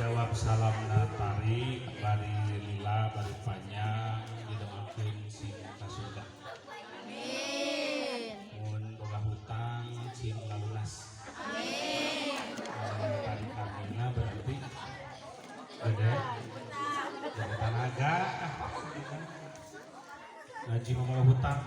Ngajawab salamna tarik bari lila bari panjang, didoakeun sing ka surga. Amin. Mun boga hutang sing lalunas. Amin. Mun tarik amina berarti gede gede tanaga, ngaji mah hutang.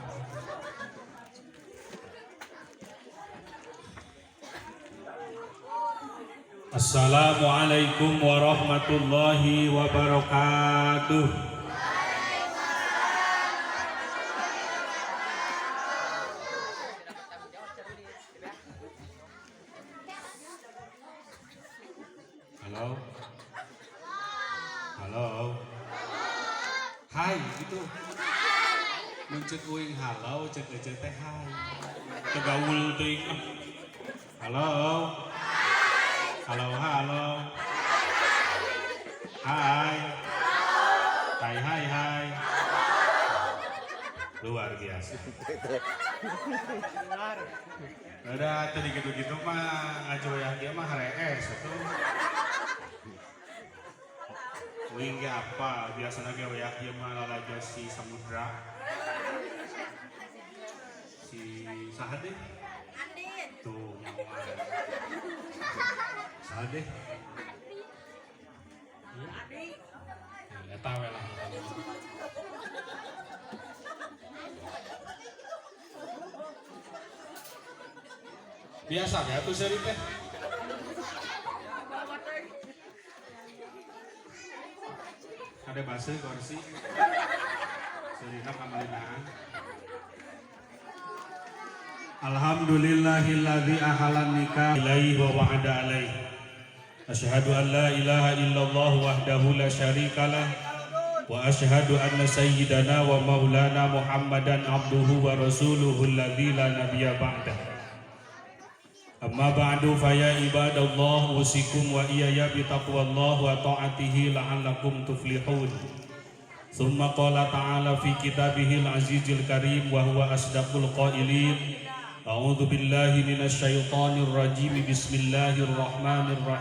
Assalamualaikum warahmatullahi wabarakatuh. Halo. Halo. Hai gitu. Mun cek uing halo, cek ece teh hai. Teu gaul teuing ah. Halo. Halo, halo. Hai. Hai, hai, hai. Luar biasa. Udah tadi gitu-gitu mah ngaji dia mah harees atuh. Uing ge apa biasana ge wayah ieu mah lalajo si Samudra. Si saha deh? Andin. Tuh nyawa. Saha deh? Adi. Ya, eta we lah. Biasa ya tuh seri teh. Ada bahasa kursi. Serina kamalinaan. Alhamdulillahilladzi ahalan nikah ilaihi wa wa'ada alaihi. Asyhadu an la ilaha illallah wahdahu la syarikalah wa asyhadu anna sayyidana wa maulana Muhammadan abduhu wa rasuluhu alladzi la nabiyya ba'dah. Amma ba'du, fa ya ibadallah, usikum wa iyaya bi taqwallah wa ta'atihi la'allakum tuflihun. Thumma qala ta'ala fi kitabihil azizil karim wa huwa asdaqul qailin. A'udzu billahi minasy syaithanir rajim. Bismillahirrahmanirrahim.